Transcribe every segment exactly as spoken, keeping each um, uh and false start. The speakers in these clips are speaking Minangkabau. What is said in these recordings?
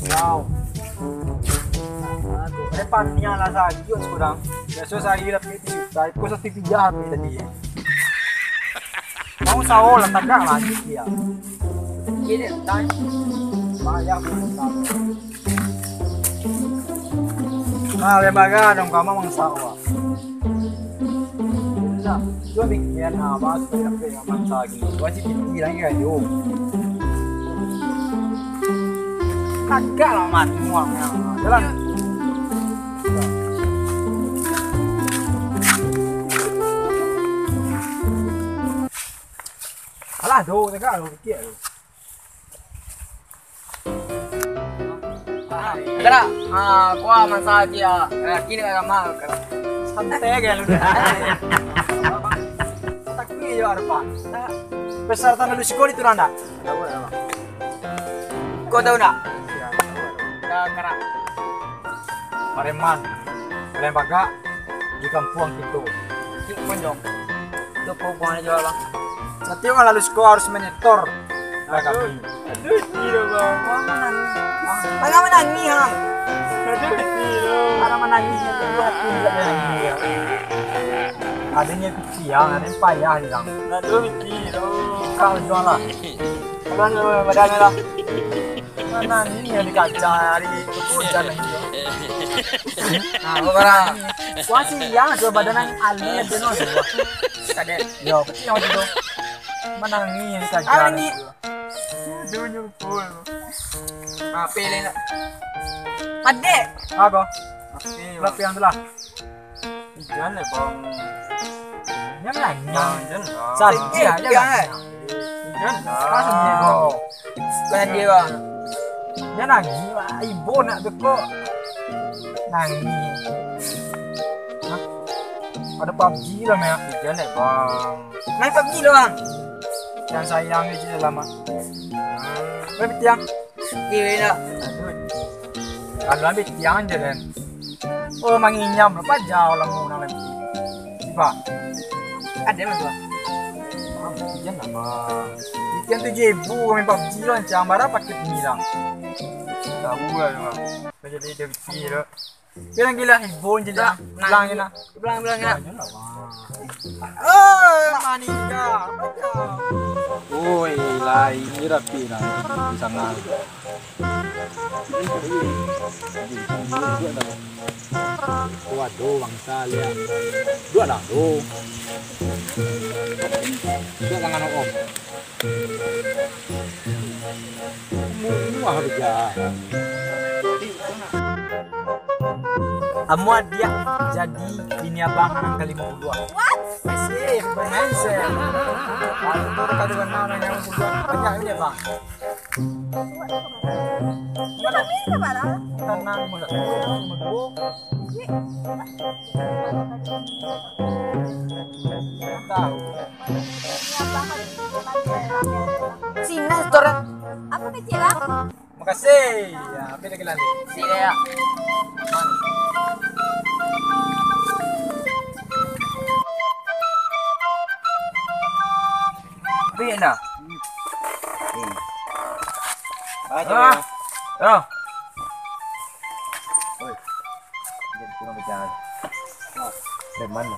Kau. Aduh, eh, paniang lah sakit sekarang. Biasa sehari lah duit sejuta, ikut satu pijah habis tadi. Mau sahur lah, tagak lah dia. Ini, dah. Bayar pun tak. Nah, lembaga dong, kamu mangsa awak. Nah, cuma bikin apa supaya dapat yang mangsa lagi. Wajib tinggi lagi kan, yo. Kagak lah, man, muang yang jalan. Alah, do, tegak lo, pikir lo. Gerak. Ah, kuah masak dia. Gerak kini agak mahal. Santai aja lu. Tak kini yo ada apa. Besar tanah lu sikoli tu ndak? Kau tahu ndak? Dah gerak. Pareman, pareman bagak di kampuang kito. Cik Ponjong. Itu kau buang aja lah. Nanti orang lalu siko harus menyetor. Nah, kami. Aduh, gila, Bang. Bang, manangih. Bang, manangih, Bang. Aduh, gila. Ada manangih, ya, tu hati juga manangih, ya. Adanya pikiran, ada yang payah, bilang. Aduh, gila. Kau jual lah. Abang, badan lah. Mana ni yang dikaca hari tu pun jangan gitu. Nah, orang. Wah, siang sudah badan yang alih tu no. Kadek. Yo, kecil yang itu. Mana ni yang dikaca? Ah, ni. Dunia pun. Apa ni nak? Padek. Apa? Apa yang tu lah? Ijan lah, Bang. Jangan nangis. Bang, ijan lah. Sakit, eh, jangan nangis. Ijan lah. Pasang dia, Bang. Bukan dia, Bang. Jangan nangis, Bang. Ibu nak tu kok. Nangis. Hah? Ada pabji lah, Mek. Ijan lah, Bang. Main pabji lah, Bang. Yang sayang je lama. Main petiang. Kiri nak. Kalau ambil tiang je kan. Oh, manginyam lah paja orang mau nang lagi. Tiba. Ada mas, Bang. Bang, ijan lah, Bang. Ikan tujuh ribu main pabji lo, ancang bara paket ni lah. Tahu lah, Bang. Kau jadi dia bikir lo. Bilang gila, ibu je lah. Bilang je lah. Bilang, bilang je lah. Oh, manika. Oi, lai ni rapi lah. Sangat. Waduh, bangsa lihat. Dua dah tu. Dua tangan om. Muah beja. Amuah diak jadi bini abang nan kalimo puluah. What? Masih, masih. Kalau tu kalau kenal nan kalimo puluah, banyak bini abang. Ini kami sama lah. Tenang, mudah. Tahu. Sini, setoran. Apa kecil lah? Makasih. Ya, apa lagi lali? Sini ya. Apa nak? Baca. Ah. Ya. Oi. Dia kurang baca. Dari mana?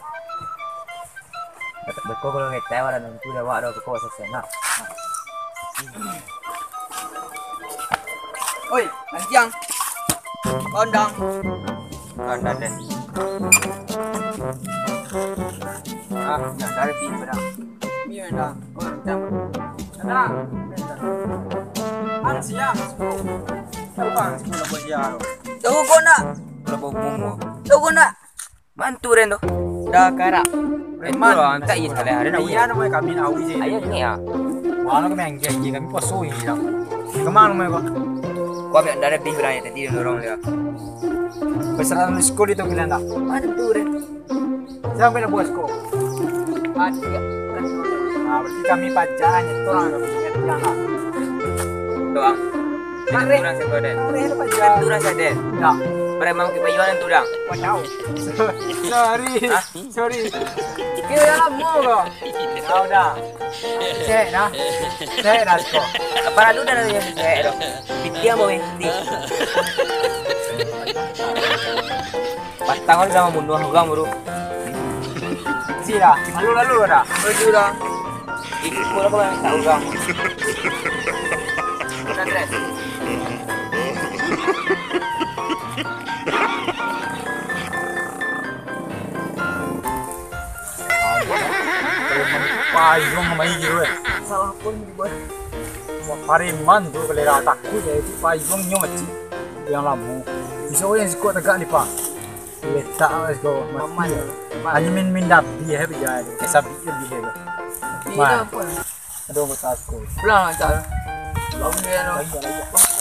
Beko kalau ngetai awak dan tu dah awak dah beko sasen lah. Oi, anjiang. Kondang. Kondang deh. Ah, dah dari pin berang. Ni dah. Kondang. Ada. Bang siang. Bang sekolah buat dia. Tahu kau nak? Kalau bau bunga. Tahu kau nak? Mantu den tu. Dah karak. Preman. Itu lah, tak iya sekali. Ada iya namanya kami nak awis je. Ayo ni ya. Wah, nak kami anggil je, kami puasa ni dah. Kemana namanya kau? Kau ambil darah lebih kurang ya, tadi dia dorong dia. Pesanan sekolah itu bilang tak? Mantu den. Siapa nak buat sekolah? Ada. Nah, berarti kami pacaran itu orang kami ingat bilang tak? Doang. Tarik. Tarik tu paja. Tarik tu paja. Dah. Preman ke payuan tu dah. Kau tahu. Sorry. Hah? Sorry. Kira dah lama kau. Kau dah. Cek dah. Cek dah kau. Apa lalu dah dari cek dah. Piti Diam, weh. Patang hari sama bunuh urang, bro. Sila, lalu-lalu dah. Maju dah. Ikut aku lah minta urang. Udah, Dres. Payuang main gitu, eh. Salah pun dibuat. Wah, pareman tu kalera takut ya, itu payuang nyo macam yang lamo. Bisa yang sikuat tegak ni, Pak. Letak lah siko. Aman. Hanya min, min dabi ya, bijai tu. Kayak sabik je bijai tu. Ini Man. Apa? Aduh, aku takut. Pulang, Cak. Pulang dia, no. Lagi, lagi.